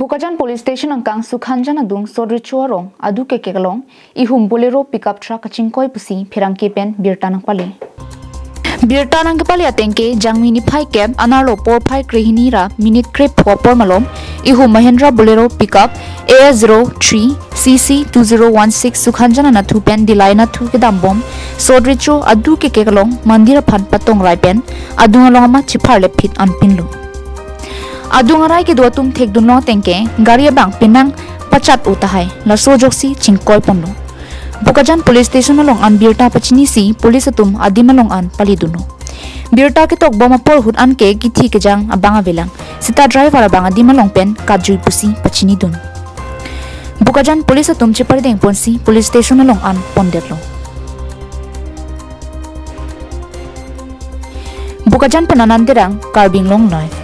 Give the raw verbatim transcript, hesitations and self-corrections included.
Bokajan Police Station angkang Sukhanjan adung Sot Recho arong adu kekek along ihum Bolero pickup truck kachingkoi pusi pherangke pen birta nangpale. Birta nangkepale atengke Jangmi niphai kep anerlo porphai krehini ra minute krepho apor malom ihum Mahindra Bolero pickup A S zero three C C two zero one six Sukhanjan anatthu pen Dillai anatthu kedambom Sot Recho adu kekek along mandir aphan patongrai pen adung along amat chepharle phit anpinlo. Adung arai kedo atum thekdunlo atengke gari abang penang pachat-o tahai, laso ajoksi chingkoi ponlo. Bokajan Police Station along an birta pachinisi police atum adim along an paledunlo. Birta ketokbom apor ahut anke kithi kejang abang avelang, seta driver abang adim along pen katjui pusi pachinidun. Bokajan police atum cheparideng ponsi police station along an pondetlo. Bokajan pen Anand Terang, Karbi Anglong Live.